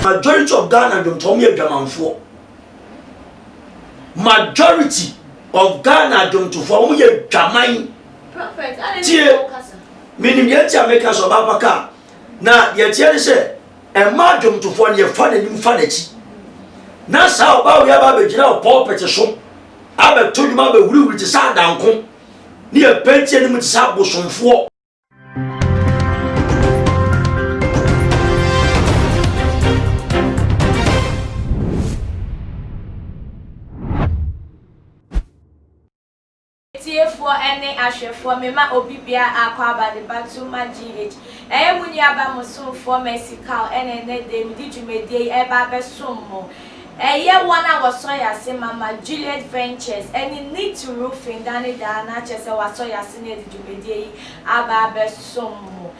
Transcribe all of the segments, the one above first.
Majority of Ghana dwomtoɔ wɔn yɛ adwamanfoɔ. Majority of Ghana dwomtofoɔ wɔn yɛ dwaman. Tie, menim deɛ nti a meka sɛ ɔbaa pa kaa. Na deɛ teɛ ne sɛ ɛma dwomtofoɔ no yɛfa n'anim fa n'akyi. Na saa ɔbaa wei aba abɛgyina wɔ pulpit so abɛto dwom abɛhurihuri te sɛ adanko ne yɛpɛnti anim te sɛ abosomfoɔ. Atiefoɔ ne ahwɛfoɔ mema obi biara akɔ aba de ba to ma GH. Ɛyɛ mo nuaba mo somfoɔ Mercy Kaur ɛna ɛnɛ da yi mede dwumadie yi ɛreba abɛsom mo. Ɛyɛ wɔn a wɔsɔ yɛn ase Mama Juliet Ventures ɛne Neat Roofing da ne daa na kyerɛ sɛ wɔasɔ yɛn ase na yɛde dwumadie yi aba abɛsom mo.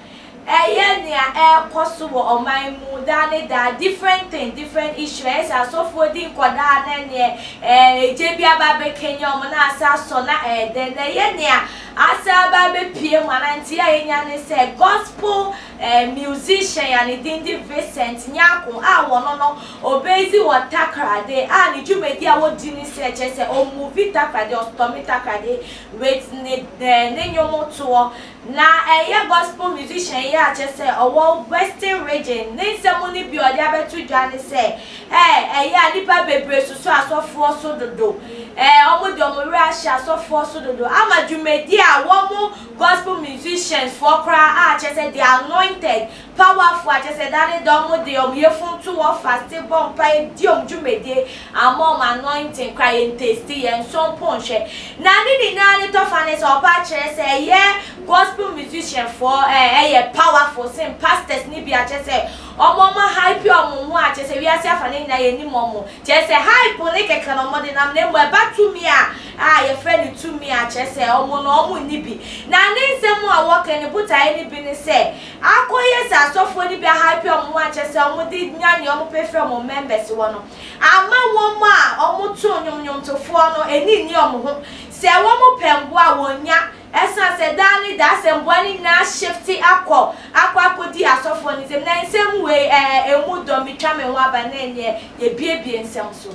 Ɛyɛ nea ɛrekɔ so wɔ ɔman mu daa ne daa, different thing, different issue, ɛyɛ sɛ asɔfoɔ di nkɔdaa na ɛneɛ ɛɛ egya bi aba abɛkanyan wɔn na asa asɔ na ɛyɛ dɛn, na ɛyɛ nea asa aba abɛpue mu anaa nteɛ a yɛnya ne sɛ gospel ɛɛ musician a ne din de Vincent Nyarko a wɔno no ɔbɛdzi wɔ Takoradi a ne dwumadi a wɔdi ne sɛ kyerɛ sɛ ɔmuvi Takoradi, ɔstɔme Takoradi with ne ɛɛ ne nnwomtoɔ. Na ɛyɛ gospel musician yi a kyerɛ sɛ ɔwɔ western region ne nsɛm no bi a ɔde abɛto dwa ne sɛ ɛɛ ɛyɛ a nnipa bebree soso asɔfoɔ so dodo ɛɛ wɔn de wɔn werɛ ahyɛ asɔfoɔ so dodo ama dwumadie a wɔn gospel musicians foɔ koraa a kyerɛ sɛ they are anointed Powerful a kyerɛ sɛ da ne da ɔmo de ɔmo yefun to hɔ faste bɔ mpaeɛ di ɔmo dwumadie ama ɔmo anointing koraa yɛn taste yɛn nsɔ mpo nhwɛ na ne nyinaa ne tɔfa ne sɛ ɔba kyerɛ sɛ ɛyɛ gospel musician foɔ ɛyɛ powerful sen pastors ne bi a kyerɛ sɛ ɔmo ɔmo hype ɔmo ho a kyerɛ sɛ wiase afa ne nyinaa yɛnim ɔmo kyerɛ sɛ hype ne kɛkɛ na ɔmo de nam na mmom ɛba tumi a a yɛfrɛ no tumi a kyerɛ sɛ ɔmo no ɔmo nni bi na ne nsɛm a wɔka ne botaeɛ ne bi ne sɛ Akɔyɛ sɛ asɔfoɔ no bi ahype wɔn ho akyerɛ sɛ wɔn de nya nea wɔn pɛ firi wɔn members hɔ no, ama wɔn a wɔn to nnwom nnwomtofoɔ no ani nni wɔn ho. Sɛ wɔn pɛ mmoa a wɔn nya, ɛsan sɛ daa ne daa sɛ mmoa no nyinaa shifte akɔ akɔ akɔdi asɔfoɔ no nsam. Na nsɛm wei ɛɛ ɛmu dɔ, metwa me ho aba na ɛneɛ yɛbuebue nsɛm so.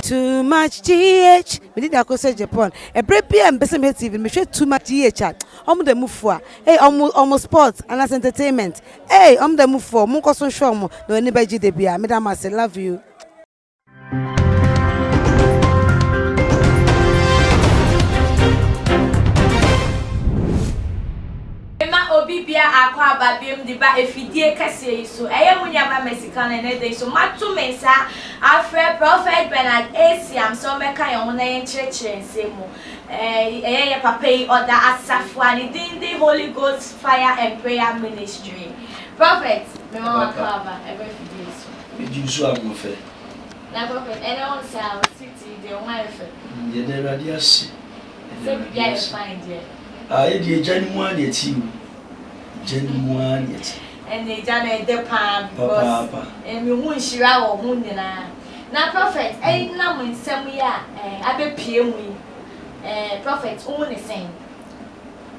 Too much GH Me din de Akosua Japan Ɛberɛ biara a mepɛ sɛ mehwɛ TV no mehwɛ Too much GH a Ɔmo da mu fua Ei ɔmo ɔmo sports anaasɛ entertainment Ei ɔmo da mu fua Monkɔ so nhwɛ ɔmo na w'ani bɛgye da biara Meda mo ase love you. Mema obi bia akɔ aba biom de ba afidie kɛseɛ yi so. Ɛyɛ mo nuaba Mercy Kano ɛnɛ da yi so mato me nsa afrɛ Prophet Bernard Asiam sɛ ɔmmɛka yɛn ho na yɛnkyerɛkyerɛ nsɛm mu. Ɛyɛ yɛ papa yi ɔda asafo a ne din de Holy Ghost Fire and Prayer Ministry. Prophet, mema wo akɔ aba ɛba afidie yi so. Megye wo so ahoɔfɛ. Na Prophet, ɛnɛ wo nsa a wo suit yi deɛ wo ho ayɛ fɛ. Yɛda Awurade ase. Sɛ biribi ayɛ fine deɛ. Ah yɛ deɛ gya no mu ara na ɛte o gya no mu ara na ɛte. Ɛnna gya no ɛdɛ paa because me hu nhyira wɔ ho nyinaa. Na prophet ɛnam nsɛm yi a abɛpue mu yi eh prophet wo hu ne sɛn?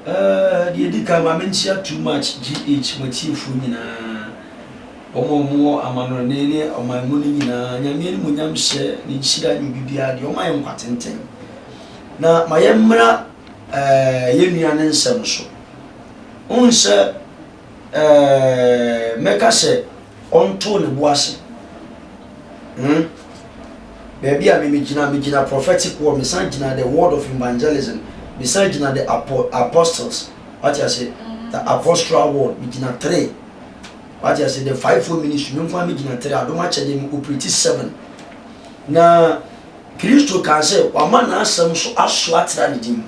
Eh deɛ ɛdi kan ma menkyia too much GH matiefoɔ nyinaa wɔn a wɔwɔ amanɔne ne ɔman mu no nyinaa Nyame animuonyam hyɛ ne nhyira ne obibiara deɛ ɔma yɛ nkwa tenten na ma yɛmmra ɛɛ yɛn nua no nsɛm so. Wohu sɛ ɛɛ mɛka sɛ ɔnto ne bo ase. Hmm? Baabi a me megyina, megyina prophetic word, mesan gyina the word of evangelism, mesan gyina the apo apostles. Wate ase? The apostoral word, megyina three. Wate ase? The fivefold ministry, me nko ara megyina three, adom akyɛdeɛ me operate seven. Na Kristo kaa sɛ wama n'asɛm so aso atra ne din.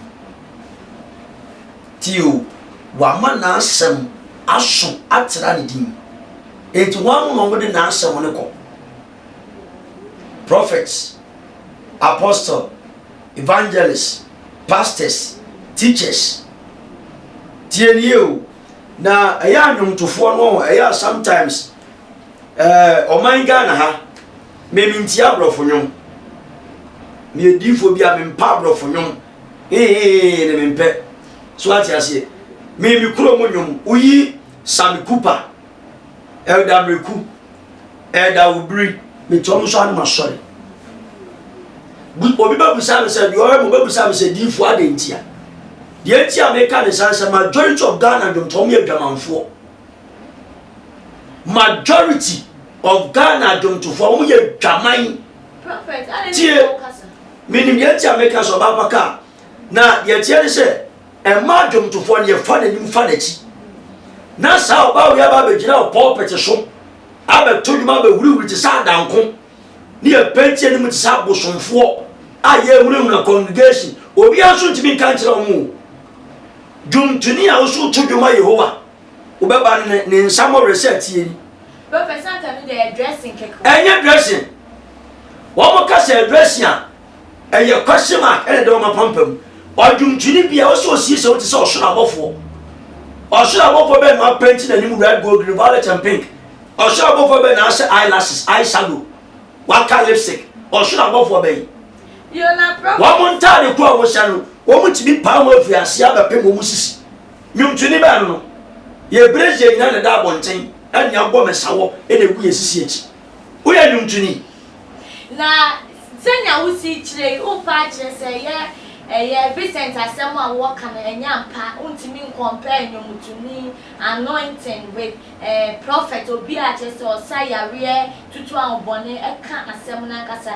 Tie o, wama n'asɛm aso atra ne din. Enti wɔn na wɔde n'asɛm no kɔ. Prophets, apostle, evangelists, pastors, teachers. Tie nie o, na ɛyɛ anwomtofoɔ no ɛyɛ sometimes ɛɛ ɔman Ghana ha. Me mentie aborɔfo nnwom. Meyɛ diifoɔ bi a mempa aborɔfo nnwom. Hehehe ne mempɛ. So ate aseɛ? Me me kuro mu nnwom, woyi Sammy Cooper. Elder Mreku, Elder Obiri, mete wɔn so ano masɔre. Obi bɛbusa me sɛ, deɛ ɔhwɛ me ɔbɛbusa me sɛ, diifoɔ adɛn ntia? Deɛ nti a meka ne saa sɛ majority of Ghana dwomtoɔ wɔn yɛ adwamanfoɔ. Majority of Ghana dwomtofoɔ wɔn yɛ dwaman. Tie, menim deɛ nti a meka sɛ ɔbaa pa kaa. Na deɛ teɛ ne sɛ, ɛma dwomtofoɔ no yɛfa n'anim fa n'akyi. Na saa ɔbaa wei aba abɛgyina wɔ pulpit so abɛto dwom abɛhurihuri te sɛ adanko ne yɛpɛnti anim te sɛ abosomfoɔ a yɛhunahuna congregation. Obiara nso ntumi nka nkyerɛ wɔn o. Dwomtoni a woso to dwom ma Yehowa, wobɛba no ne nsa mmɔwerɛ sɛ atie ni. Ɛnyɛ dressing. Wɔn ka sɛ dressing a, ɛyɛ question mark ɛna ɛda wɔn apampam. Ɔdwomtoni bi a ɔsɛ osiesie wo te sɛ ɔsoro abɔfoɔ. Ɔsoro abɔfoɔ bɛn na wapɛnti n'anim red, gold, green, violet and pink. Ɔsoro abɔfoɔ bɛn na ahyɛ eyelashes, eyeshadow, waka lipstick. Ɔsoro abɔfoɔ bɛn. Wɔn ntaade koro a wɔhyɛ no, wɔn tumi paa wɔn afiri aseɛ abɛpem wɔn sisi. Nnwomtoni bɛn no no, yɛ brazier nyinaa na ɛda abɔnten ɛne abɔ mɛsawɔ ɛna egu yɛ sisi akyi. Woyɛ nnwomtoni. Na sɛnea wusi kyerɛ yi, worepɛ akyerɛ sɛ ɛyɛ ɛyɛ Vincent asɛm a wɔka no ɛnyɛ ampa, wontumi ncompare nnwomtoni anointing with eh prophet, obi a kyerɛ sɛ ɔsa yareɛ, tutu ahobɔne, ɛka asɛm no ankasa.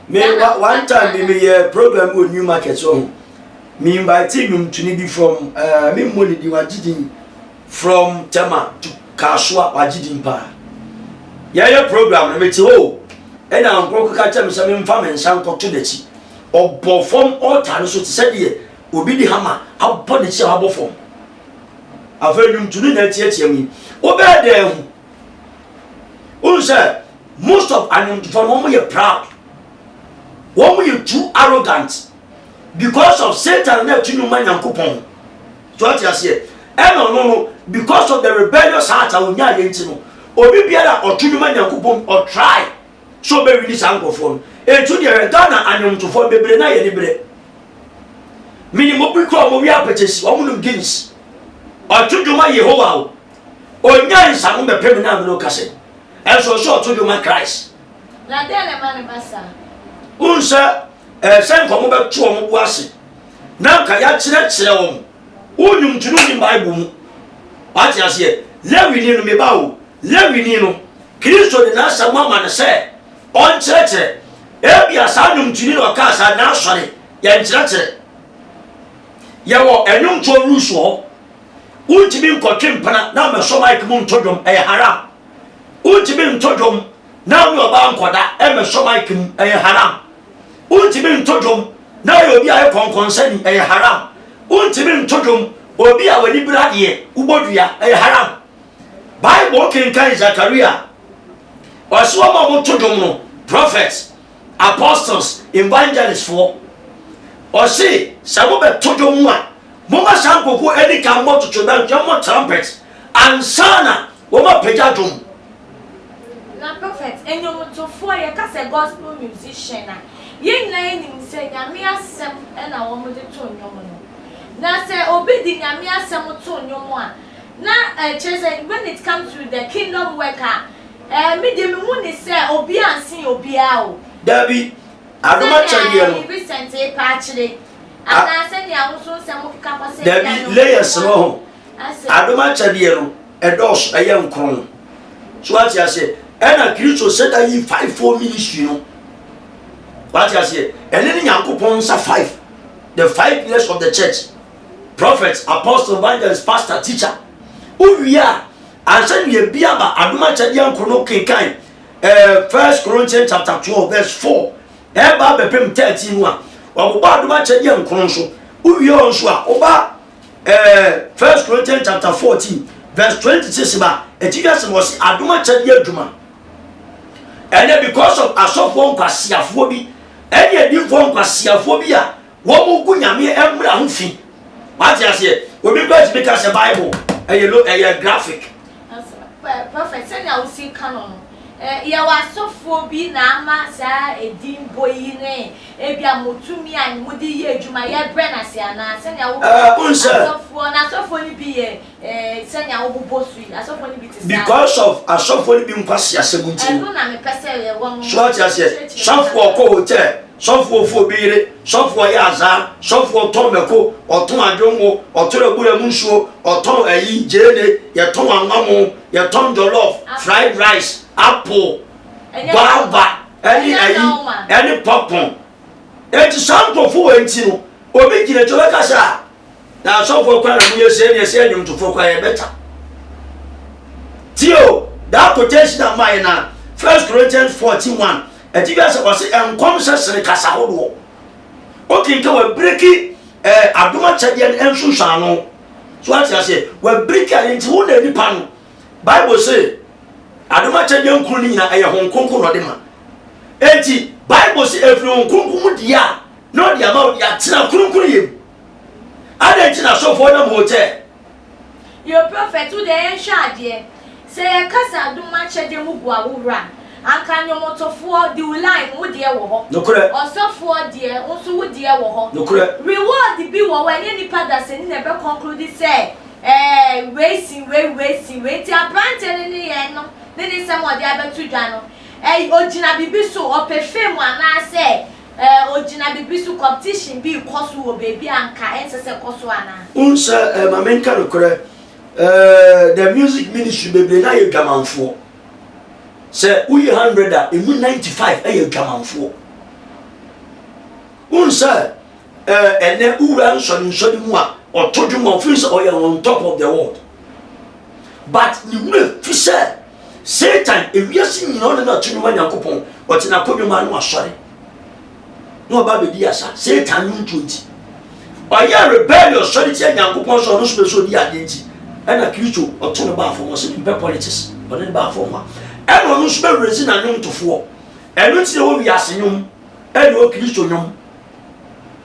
Me Saa na one woka time bi anaa? me yɛ program bi wɔ New Market so ho. Me invite nnwomtoni bi from eh, me mmɔ ne din wagye din from Tema to Kasoa wagye din paa. Yɛyɛ program no mete hɔ o ɛna nkurɔfo ka kyerɛ me sɛ memfa me nsa nkɔto n'akyi. Ɔbɔ fam altar no so te sɛ deɛ obi de hama abɔ n'akyi a wabɔ fam. Afei nnwomtoni na atiatia mu yi. Wobɛyɛ dɛn ahu? Wohu sɛ most of anwomtofoɔ no wɔn yɛ proud. Wɔn yɛ too arrogant because of Satan na ɛto nnwom ma Nyankopɔn. So ate aseɛ? Ɛna ɔno no because of the rebellious heart a ɔnyaa yɛ nti no, obi biara a ɔto nnwom ma Nyankopɔn ɔtry sɛ ɔbɛwini saa nkurɔfoɔ no. Ɛnti deɛ hwɛ Ghana anwomtofoɔ bebree na yɛ ne berɛ. Menim obi kora ɔmo wia apɛkyɛsi, ɔmo nom Guinness. Ɔto dwom ma Yehowa o. Ɔnya nsa no bɛpɛ me na me no kasa yi. Ɛnso ɔsɛ ɔto dwom ma Christ. Na dɛn na ɛma no ba saa? Wohu sɛ ɛɛ sɛ nka wɔn bɛto wɔn bo ase na nka yɛakyerɛkyerɛ wɔn. Wo nnwomto no nnim Bible mu. Wate aseɛ? Lewini no, meba o, Lewini no, Kristo de n'asɛm ama no sɛ ɔnkyerɛkyerɛ. Ebia saa nnwomtoni na ɔkaa saa, n'asɔre, yɛnkyerɛkyerɛ. Yɛwɔ nnwomtoɔ rules wɔ hɔ. Wontumi nkɔtwe mpena na mmɛsɔ mic mu nto dwom, ɛyɛ haram. Wontumi nto dwom na wo ne ɔbaa nkɔda mmɛsɔ mic mu, ɛyɛ haram. Wontumi nto dwom na woyɛ obi a ɔyɛ kɔnkɔnsani, ɛyɛ haram. Wontumi nto dwom obi a w'ani bere adeɛ, wobɔ dua, ɛyɛ haram. Bible kenkan Zakaria, ɔse wɔn a wɔto dwom no, prophets, apostles, evangelists foɔ, ɔse sɛ mobɛto dwom a, momma saa nkurɔfoɔ ani ka mmɔ totorobɛnto, mmɔ trumpet, ansa na wɔapagya dwom. Na prophet, nnwomtofoɔ, yɛka sɛ gospel musician a, yɛn nyinaa yɛnim sɛ Nyame asɛm na wɔde to nnwom no. Na sɛ obi de Nyame asɛm to nnwom a, na kyerɛ sɛ when it comes to the kingdom work a, eh, me deɛ mehu ne sɛ obiara nsen obiara o. Dabi, adom akyɛdeɛ no. Sɛnea Vincent repɛ akyere, anaa sɛnea wo nso nsɛm keka kɔ sɛ Dabi, layers no ho. Adom akyɛdeɛ no, ɛdɔɔso, ɛyɛ nkron. So wate aseɛ? Ɛna Kristo sɛ da yi five four ministry no. Wate aseɛ? Ɛne ne Nyankopɔn nsa five. The five pillars of the church. Prophet, apostle, evangelist, pastor, teacher. Wowie a, ansa ne ebi aba adom akyɛdeɛ nkron no kenkan eh, First Corinthians chapter 12 verse 4 ɛba abɛpem 13 no a, wɔabobɔ adom akyɛdeɛ nkron so. Wowie hɔ nso a, woba Eh, First Corinthians chapter 14 verse 26 ba ɛti dwa sɛ wɔsi adom akyɛdeɛ adwuma ɛnɛ because of asɔfoɔ nkwasiafoɔ bi ɛne adiifoɔ nkwasiafoɔ bi a wɔn gu nyame mmra ho fi wate aseɛ obi kura tumi ka sɛ bible ɛyɛ lo ɛyɛ graphic. Prophet sɛnea wosi ka no no. Yɛwɔ asɔfoɔ bi na ama saa edin bɔ yi ne ebia mo tumi a mode yɛ adwuma yɛbrɛ no ase anaa? Sɛnea wo Wohu sɛ. asɔfoɔ na asɔfoɔ no bi yɛ sɛnea wobobɔ so yi, asɔfoɔ no bi te saa. Because of asɔfoɔ no bi nkwaseasɛm nti no. Ɛno na mepɛ sɛ yɛwɔ no. So ate aseɛ? Sɔfoɔ ɔkɔ hotel, sɔfoɔ ɔfa obi yere, sɔfoɔ ɔyɛ azaa, sɔfoɔ ɔtɔn mako, ɔtɔn adwongo, ɔtɔn abura mu nsuo, ɔtɔn ayi, gyeene, yɛtɔn anwamo, yɛtɔn jollof, fried rice, apple, guava, ɛne ayi, ɛne popcorn. Enti saa nkurɔfoɔ wɔ nti no, obi gyina akyi ɔbɛka sɛ a, na asɔfoɔ kora na moyɛ sei ne ɛsɛ nnwomtofoɔ kora yɛ bɛta. Tio, that quotation a mayɛ na First Corinthians 14 1 ɛti bi asɛ wɔse nkɔmhyɛ sene kasa hodoɔ. Wokenka wɔabiriki eh, adom akyɛdeɛ no nsunsuano. So ate aseɛ, wɔabiriki adeɛ nti wo na nipa no. Bible se adom akyɛdeɛ nkunu no nyinaa ɛyɛ Honhom Kronkron na ɔde ma. Enti Bible se ɛfiri Honhom Kronkron mu deɛ a na ɔde ama wo de atena kronkronyɛ mu. Adɛn nti na asɔfoɔ nam hotel? Yo prophet wo deɛ yɛnhwɛ adeɛ sɛ yɛka sɛ adom akyɛdeɛ mu gu ahohora a anka nnwomtofoɔ de wo line wo deɛ wɔ hɔ Nokorɛ. ɔsɔfoɔ deɛ wo nso wo deɛ wɔ hɔ Nokorɛ. Reward bi wɔ hɔ ɛnyɛ nipa dasani na ɛbɛ conclude sɛ ɛɛ wei sin wei wei sin wei nti abranteɛ no ne yɛn no ne ne nsɛm a ɔde abɛto dwa no ɛy ogyina biribi so ɔpɛ fame anaasɛ Ɛɛ ogyina biribi so, competition bi rekɔ so wɔ baabi a anka ɛnsɛ sɛ ɛkɔ so anaa? Wohu sɛ eh, ma menka nokorɛ eh, the music ministry bebree na yɛ adwamanfoɔ. Sɛ woyi 100 a, emu 95 yɛ adwamanfoɔ. Wohu sɛ eh, ɛnɛ wowura nsɔre nsɔre mu a, ɔto dwom a ɔfiri sɛ ɔyɛ on top of the world. But ne werɛ fi sɛ Satan, ewiase nyinaa ɔne no ato nnwom ma Nyankopɔn, ɔte n'akonnwa mu a na wasɔre na ɔba abɛdi asa. Satan nnwontoɔ nti, ɔyɛ rebellion sɔre tia Nyankopɔn sɛ ɔno nso bɛ sɛ ɔdi adeɛ nti, ɛna Kristo ɔto no baa fam, ɔsɛ mempɛ politics, ɔne no baa fam a, ɛna ɔno nso bɛwerɛsi n'anwontofoɔ. Ɛno nti na ɛwɔ wiase nnwom, ɛna ɛwɔ Kristo nnwom.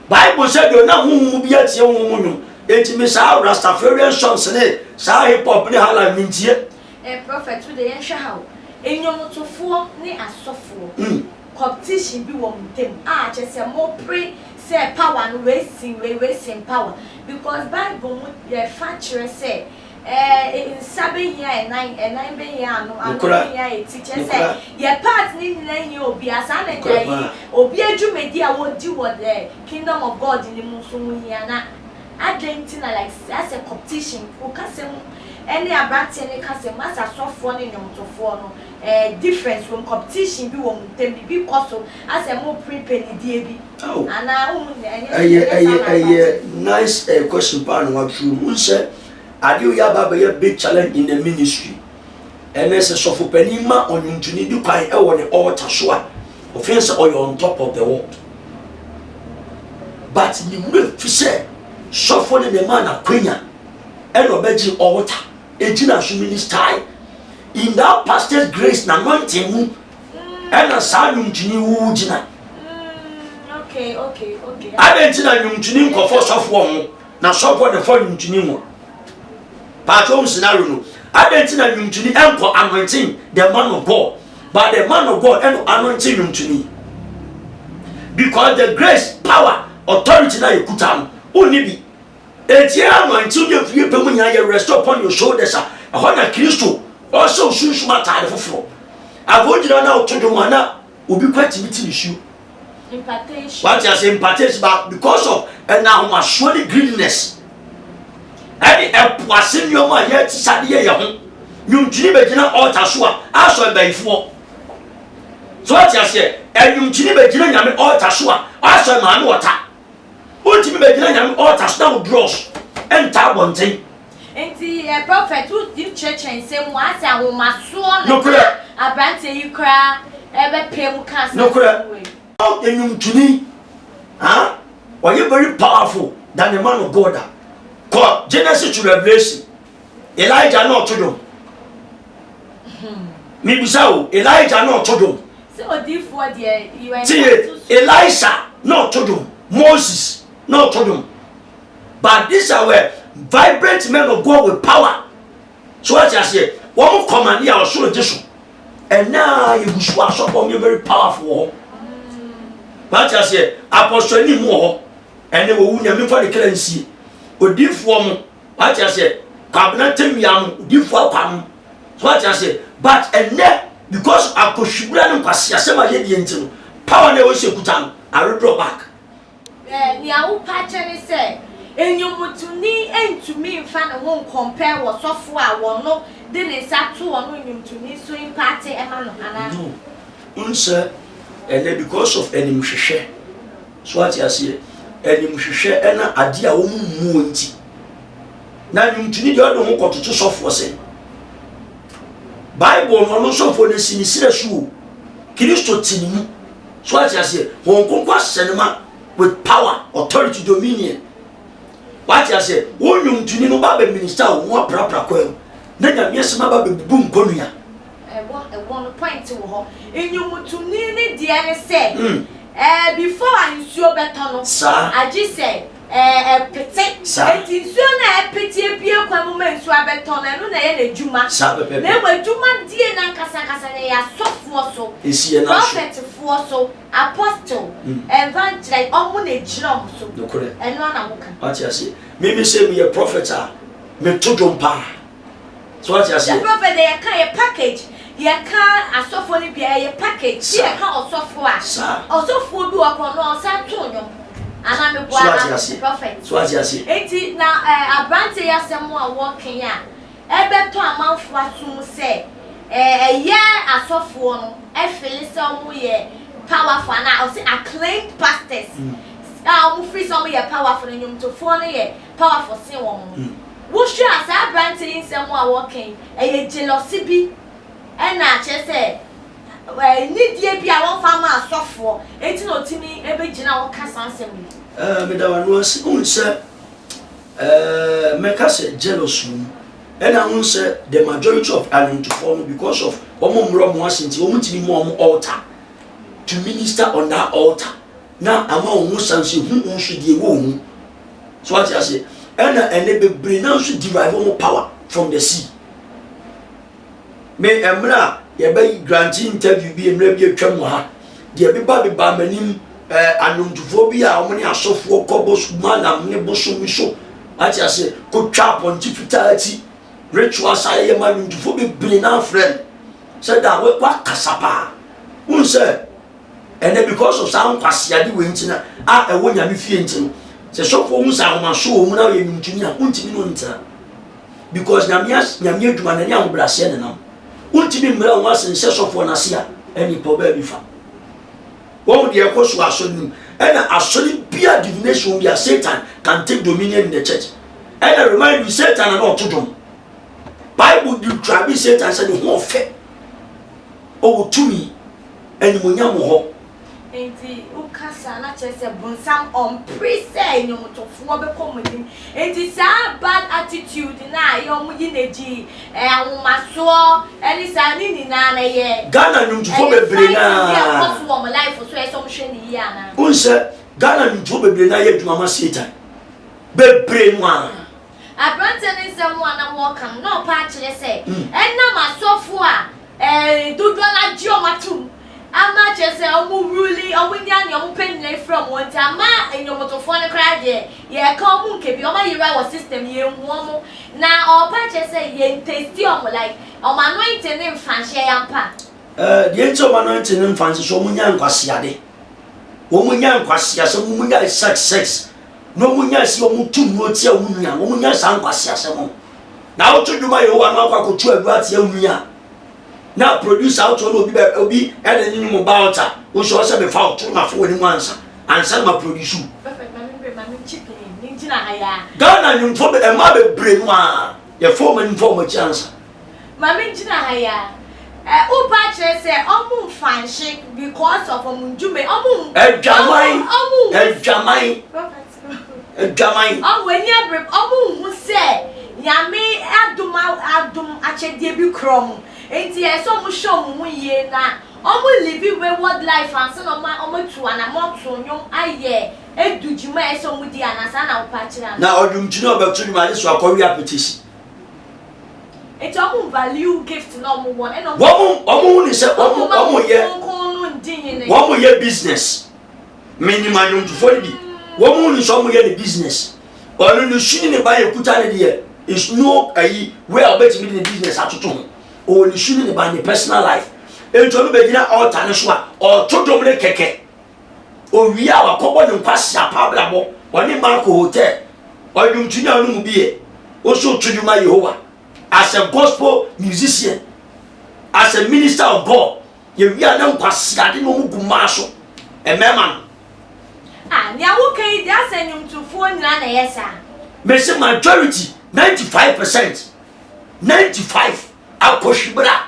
Bible sɛ deɛ ɔnam honhom mu bi atie honhom mu nnwom. Enti me saa Rastafarian songs ne saa hip hop ne highlife mentie. Eh prophet wo deɛ yɛnhwɛ ha o, nnwomtofoɔ ne asɔfoɔ competition bi wɔ mo ntam a kyerɛ sɛ mo pere sɛ power no wei sen wei wei sen power because bible mu yɛfa kyerɛ sɛ eh nsa bɛhia ɛnan ɛnan bɛhia ano ano bɛhia ɛti kyerɛ sɛ yɛ part ne nyinaa hia obiara saa na nea yi obi adwumadi a wɔdi wɔ the kingdom of God no mu nso ho hia na Adɛn nti na like asɛ competition wo kasa mu ɛne abranteɛ no kasa mu asɛ asɔfoɔ ne nnwomtofoɔ no eh difference wɔ mu competition bi wɔ mo ntɛm biribi kɔ so asɛ mo pere pɛnidie bi Oh. anaa wo mu ɛnyɛ Ɛyɛ ɛnyɛ saa ɛyɛ na ɛyɛ aberanteɛ nice eh, question paa na watwerɛ mu. Wohu sɛ adeɛ wei aba abɛyɛ big challenge in the ministry. Ɛnɛ sɛ sɔfo panin ma ɔnwontoni bi kwan wɔ ne altar so a, ɔfeel sɛ ɔyɛ on top of the world. But ne werɛ fi sɛ sɔfo no na ɛmaa no akwanya ɛna ɔbɛgye altar egyina so minister in that pastor's grace na anointing mu ɛna saa nnwomtoni wo gyina. Adɛn nti na nnwomtoni nkɔfɔ sɔfoɔ ho na sɔfoɔ na ɛfɔ nnwomtoni ho? Paatwa wo scenario no. Adɛn nti na nnwomtoni ɛnkɔ anointing the man of God but the man of God ɛno anointing nnwomtoni because the grace power authority na yɛkuta no wonni bi. Enti yɛ anointing ne afiri pɛ mu nyinaa yɛ rest upon your shoulders a ɛhɔ na Kristo ɔhyɛ wo sunsum ataade foforɔ. Afei wogyina na woto dwom a na obi kɔ atumi ti nisuo. Wate ase impartation ba because of ɛna ahomasoɔ ne greediness ɛne ɛpo ase nneɛma a yɛte sa de yɛ yɛn ho. Nnwomtoni bɛgyina altar so a asɔ ɛbayifoɔ. So wate aseɛ ɛnwomtoni bɛgyina nyame altar so a asɔ maame wɔta. Wontumi bɛgyina nyame altar so na wo dross ɛnta abɔnten. Nti eh prophet wo di kyerɛkyerɛ nsɛm mu asɛ ahomasoɔ na ɛma abranteɛ yi koraa ɛbɛpɛ mu ka saa nsɛm wei. Nnwomtoni ah ɔyɛ very powerful than the man of God a kɔ Genesis to Revelation Elijah na ɔto dwom mebisa o Elijah na ɔto dwom tie Elisha na ɔto dwom Moses na ɔto dwom But these are were vibrant men of God with power. So what you say? Wɔn kɔmande a ɔsoro gye so. Ɛnɛ a yɛgu so asɔfoɔ wɔn yɛ very powerful wɔ hɔ. Wate aseɛ? Apostle anim wɔ hɔ. Ɛnɛ wɔwu Nyame mfa ne kra nsie. Odiifoɔ mo, wate aseɛ? Kwabena Tawia mo, odiifoɔ akwa mo. So wate aseɛ? But ɛnɛ because akɔhwibra ne nkwaseasɛm a yɛdie nti no, power na ɛwɔ sɛ kuta no, aredraw back. Nea wopɛ akyerɛ ne sɛ, nnwomtoni ntumi mfa ne ho nkɔmpɛɛ wɔ sɔfo a wɔno de ne nsa to ɔno nnwomtoni so mpate ma no anaa? No. Wohu sɛ ɛnɛ because of animhwehwɛ, so wate aseɛ, animhwehwɛ ɛna adeɛ a wɔn mmuo nti, na nnwomtoni deɛ ɔde ho kɔtoto sɔfoɔ sɛ, Bible no ɔno sɔfoɔ no si ne serɛ so o, Kristo te ne mu. So wate aseɛ? Honhom Kronkron ahyɛ no ma with power, authority, dominion. Wate aseɛ? Wo nnwomtoni no ba bɛ minister wo ho aprapra kwan mu na Nyame asɛm aba bɛbubu nkɔnnua. Ɛwɔ ɛwɔ no point wɔ hɔ. Nnwomtoni no deɛ ne sɛ ɛɛ before a nsuo bɛtɔ no Saa. agye sɛ ɛɛ ɛpete. Saa. Enti nsuo no a ɛpete abue kwan mu ma nsuo abɛtɔ no ɛno na ɛyɛ n'adwuma. Saa pɛpɛɛpɛ. Na mmom adwuma die no ankasa ankasa no ɛyɛ asɔfoɔ so. Esi yɛn nan so. Prɔfɛtfoɔ so, apostle, evangelist, ɔmo na egyina ɔmo so. Nokorɛ. Ɛno ara na woka. Wate aseɛ? Me me sɛ meyɛ prɔfɛt a, meto dwom paa. So wate aseɛ? Sɛ prɔfɛt deɛ yɛka yɛ package, yɛka asɔfoɔ no bi a ɛyɛ package. Sɛ yɛka ɔsɔfoɔ a, Saa. ɔsɔfoɔ bi wɔ hɔ koraa ɔno ɔsan to nnwom. Anaa meboa So wate aseɛ? prɔfɛt. So wate aseɛ? Enti na ɛɛ aberanteɛ yi asɛm a wɔka yi a, ɛbɛtɔ amanfoɔ aso mu sɛ ɛyɛ asɔfoɔ no fele sɛ wɔyɛ powerful anaa ɔse acclaimed pastors a wɔn firi sɛ wɔyɛ powerful no nnwomtofoɔ no yɛ powerful sen wɔn no. Wohwɛ a saa aberanteɛ yi nsɛm a wɔka yi ɛyɛ jealousy bi ɛna kyerɛ sɛ nidie bi a wɔmfa mma asɔfoɔ enti na ɔtumi bɛgyina hɔ ka saa nsɛm yi. Ɛɛ meda w'ano ase. Wohu sɛ Ɛɛɛ mɛka sɛ jealous wɔ mu. Ɛna wohu sɛ the majority of anwontofoɔ no because of wɔn mmerɛ wɔn ase nti wɔn ntumi mma wɔn altar to minister on that altar na ama wɔn ho san sɛ hu wɔn nso deɛ ɛwɔ wɔn mu. So wate aseɛ? Ɛna ɛnɛ bebree naa nso derive wɔn power from the sea. Me mmerɛ a yɛbɛ grante interview bi mmerɛ bi atwam wɔ ha, deɛ beba bebaa m'anim ɛɛ anwomtofoɔ bi a wɔn ne asɔfoɔ kɔ bos malam ne bosom bi so ate aseɛ kɔtwa apɔnkye fitaa akyi rituals a yɛyɛ ma anwomtofoɔ bebree na afrɛ no sɛ da wakasa paa wohu sɛ ɛnɛ because of saa nkwaseade wei nti na a ɛwɔ nyame fie nti no sɛ sɔfoɔ hu sɛ ahomaso wɔ mu na ɔyɛ nwomtoni a wontumi ne ɔntena. Because Nyame as Nyame adwuma no ɛne ahobrɛaseɛ na nam. Wontumi mmerɛ wo ho ase nhyɛ sɔfoɔ no ase a, ɛne pɛ ɔbaa bi fa. Wɔn deɛ ɛkɔ so asɔre no mu. Ɛna asɔre bia divination bia Satan can take dominion in the church. Ɛna remind you Satan na na ɔto dwom. Bible describe Satan sɛ ne ho ɔfɛ. Ɔwɔ tumi, animonyam wɔ hɔ. Enti woka saa na kyerɛ sɛ bonsam ɔmpere sɛ nnwomtofoɔ bɛkɔ wɔn anim. Enti saa bad attitude no a ɛyɛ wɔn yi no adi, ahomasoɔ ne saa ne nyinaa no ɛyɛ Ghana nnwomtofoɔ ɛyɛ bebree fighting no bi a ɛkɔ ara. so wɔ wɔn life so a ɛsɛ sɛ wɔhwɛ no yie anaa? Wohu sɛ Ghana nnwomtofoɔ bebree no ara yɛ adwuma ma Satan. Bebree no ara. Aberanteɛ no nsɛm a na wɔreka no na ɔpɛ akyerɛ sɛ ɛnam asɔfoɔ a Ɛɛ dodoɔ no agye wɔn atom ama kyerɛ sɛ wɔn rule, wɔn nya nea wɔn pɛ nyinaa firi wɔn hɔ nti ama nnwomtofoɔ no koraa deɛ yɛka wɔn nka bi, wɔn ayera wɔ system yɛnhu wɔn na ɔɔpa kyerɛ sɛ yɛn testi wɔn like wɔn anointing no mfa nhyɛ yɛn ampa. Ɛɛ deɛ nti a wɔn anointing no mfa nhyɛ so wɔn nya nkwaseade, wɔn nya nkwaseasɛm, wɔn nya sex sex na wɔn nya si wɔn tu nnuro tia wɔn nua, wɔn nya saa nkwaseasɛm no. Na woto dwom a Yehowa no akɔ akɔtu aduro atia wo nua na producer woto na obi bɛ obi ɛde ne nwom ba altar wo nso ɔsɛ mefa wo to na fo w'anim ansa ansa na ma produce Ghana nnwomfoɔ bɛ ɛmaa bebree no a yɛfa wɔn anim fa wɔn akyi ansa. Maame gyina ha yi a ɛ wo ba kyerɛ sɛ ɔmo nfa nhye because of ɔmo ndwuma ɔmo Adwaman adwaman. Adwaman. Ɔmo ani abere, ɔmo nhu sɛ Nyame adom adom akyɛdeɛ bi kura ɔmo, nti ɛsɛ sɛ ɔmo hwɛ ɔmo ho yie na ɔmo live wayward life ansa na ɔmo ɔmo atu anamɔn ato nnwom ayɛ adu dwuma a ɛsɛ sɛ ɔmo di anaa saa na wopɛ akyerɛ anaa? Na ɔdwomtoni a ɔbɛto nnwom agye so akɔwe apetesi. Nti ɔmo value gift na ɔmo wɔ no ɛna ɔmo. Wɔn ɔmo hu ne sɛ wɔn Ɔmo ma wɔn yɛ kronkron no ndi hene. Wɔn yɛ business. Menim anwomtofoɔ no bi. Wɔn hu ne sɛ wɔn yɛ ne business. Ɔno ne su ne ne ba yɛ kuta ne deɛ is no ayi wei a ɔbɛtumi de ne business atoto ho. Ɔwɔ ne su ne ne ba ne personal life. Nti ɔno bɛgyina altar no so a ɔto dwom ne kɛkɛ. Owie a wakɔbɔ ne nkwasi apa abrabɔ. Ɔne mmaa kɔ hotel. Ɔnwomtoni a ɔno mu bi yɛ. Woso to dwom ma Yehowa. As a gospel musician, as a minister of God, yɛwie a na nkwasiade na ɔmo gu mmaa so. Mmarima no. Ah, nea woka yi deɛ asɛ nnwomtofoɔ nyinaa na ɛyɛ saa. Mese majority 95%, 95 akɔhwibra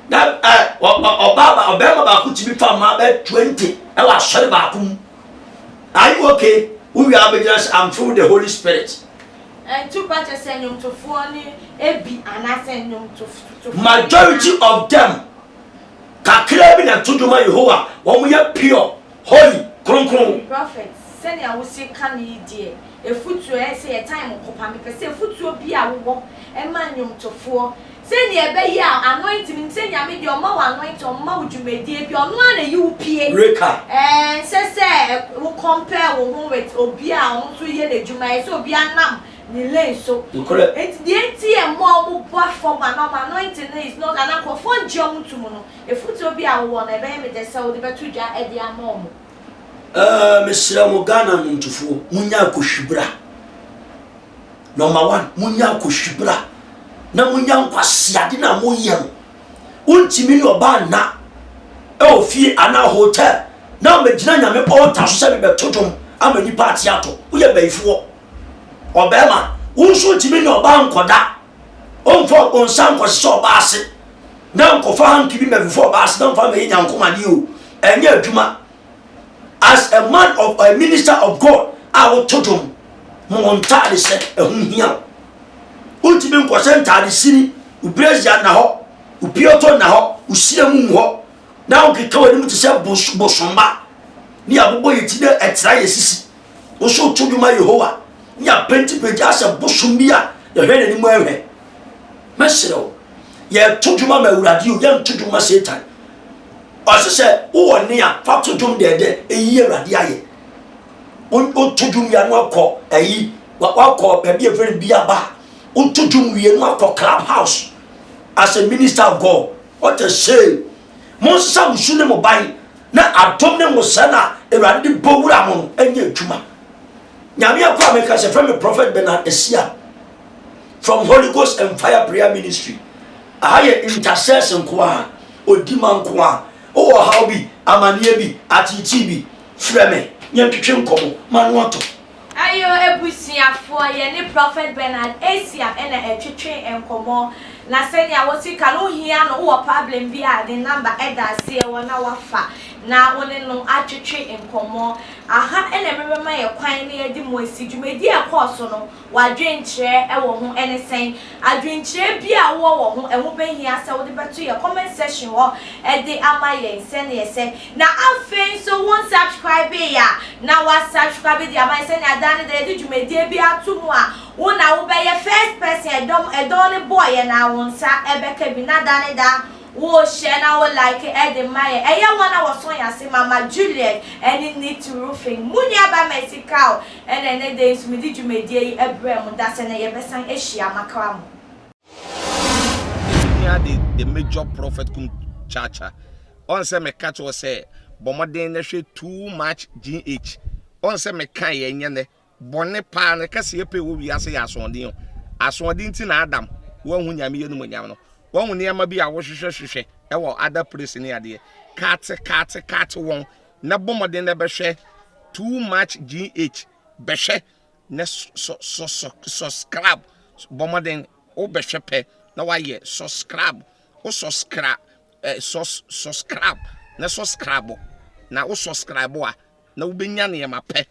na ɛ ɔ ɔ ɔbaa ba ɔbɛrima baako tumi fa mmaa bɛyɛ 20 ɛwɔ asɔre baako mu. Are you okay? Wowie abɛgyina sɛ, "I'm filled with the Holy Spirit." Ntu pa kyɛ sɛ nnwomtofoɔ ne ebi anaasɛ nnwomtofoɔ. Majority of them, kakra bi na to dwom a Yehowa wɔn yɛ pure, holy, kronkron. Prophet, sɛnea wosi ka no yi deɛ, efutuo ɛyɛ sɛ yɛ time kɔpa mepɛ sɛ efutuo bi a wowɔ ɛma nnwomtofoɔ sɛnea ɛbɛyɛ a anointing sɛ Nyame deɛ ɔma wo anointing, ɔma wo dwumadie bi, ɔno ara na yi wo pie. Reka. Ɛnsɛ sɛ wo compare wo ho with obi a ɔno nso yɛ n'adwuma yɛ sɛ obi anam ne lane so. Nokorɛ. Nti deɛ nti yɛ mma ɔmo bɔ fam ana ɔmo anointing no is not ana nkurɔfoɔ ngye ɔmo tom no, efutuo bi a wowɔ no ɛbɛyɛ me dɛ sɛ wode bɛto dwa ɛde ama ɔmo. Mesrɛ mo Ghana nnwomtofoɔ, munya akɔhwibra. Number one, munya akɔhwibra na munya nkwasiade na moyɛ no. Wontumi ne ɔbaa nna ɛwɔ fie anaa hotel na mɛgyina Nyame altar so sɛ mebɛto dwom ama nipa ate atɔ. Woyɛ bayifoɔ. Ɔbɛrima, wo nso ntumi ne ɔbaa nkɔda. Ɔmfa wo nsa nkɔhyehyɛ ɔbaa ase na nkɔfa hanky bi mɛfefa ɔbaa ase na mfa mɛyɛ nyankomadeɛ o. Ɛnyɛ adwuma. As a man of a minister of God a woto dwom, ma wɔn ntaade sɛ ɛho hia wo. Wontumi nkɔhyɛ ntaade sini, wo brazier nna hɔ, wo pioto nna hɔ, wo sira mu ngu hɔ, na wokeka w'anim te sɛ bos bosomba ne abobɔ yɛ ti na ɛtra yɛ sisi. Wo so to dwom ma Yehowa ne apentipenti asɛ bosom bi a yɛhwɛ n'anim ɛhwɛ. Mɛsrɛ wo, yɛto dwom ama Awurade o, yɛnto dwom ma Satan. Ɔse sɛ wowɔ nne a, fa to dwom dɛɛdɛ, ɛyi Awurade ayɛ. Woto dwom wie a na wakɔ ayi, wakɔ baabi a ɛfrɛ no biaba. Woto dwom wie na wakɔ club house as a minister of God. What a shame. Monsesa mo su ne mo ban na adom ne nwosra no a Awurade de bɔ wura mo no ɛnyɛ adwuma. Nyame akɔ a meka sɛ frɛ me Prophet Bernard Asia from Holy Ghost and Fire Prayer Ministry. Aha yɛ intercession nko a, odi ma nko a. Wowɔ ɔhaw bi, amanneɛ bi, ateetee bi, frɛ me yɛntwetwe nkɔmmɔ ma no atɔ. Ayo abusuafoɔ, yɛne Prophet Bernard Asiam na ɛtwetwe nkɔmmɔ. Na sɛnea wosi ka no, wohia no, wowɔ problem bi a, ne number da aseɛ hɔ na wafa na wo ne no atwetwe nkɔmmɔ. Aha na mebɛma yɛ kwan na yɛde mo asi. Dwumadie a ɛkɔɔ so no, W'adwenkyerɛ wɔ ho ne sɛn? Adwenkyerɛ bi a wowɔ wɔ ho, ɛho bɛhia sɛ wode bɛto yɛn comment section hɔ de ama yɛn sɛdeɛ ɛsɛ. Na afei nso wo nsubscribee a, na woasubscribe de ama yɛn sɛdeɛ daa ne daa yɛde dwumadie bi ato mu a, wo na wobɛyɛ first person a ɛdɔm ɛdɔn no bɔɔ yɛn a wo nsa bɛka bi. Na daa ne daa wo share na wo like de ma yɛn. Ɛyɛ wɔn a wɔsɔ yɛn ase, Mama Juliet ne Nit Roofing. Mo nuabaa Mercy Cow Ɛna ɛnnɛ da yi nso mede dwumadie yi brɛɛ mo da sɛ nɛ yɛbɛsan ahyia makra mo. Ehia de the major prophet kum chacha ɔn sɛ meka kyerɛ sɛ bɔ mmɔden na hwɛ too much gh ɔn sɛ meka yɛ nyɛ nɛ bɔne paa no kɛseɛ pɛ wɔ wiase yɛ asoɔden o asoɔden nti na Adam wanhu Nyame yɛ numonyam no wahu nneɛma bi a wohwehwɛ hwehwɛ ɛwɔ other place ne adeɛ kate kate kate wɔn na bɔ mmɔden na bɛhwɛ too much gh bɛhwɛ na subscribe bɔ mmɔden wobɛhwɛ pɛ na wayɛ subscribe wo subscribe eh, sus, subscribe na subscribe na wo subscribe a na wobɛnya nneɛma pɛ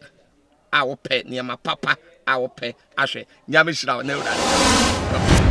a wopɛ nneɛma papa a wopɛ ahwɛ. Nyame hyira wo na Awurade.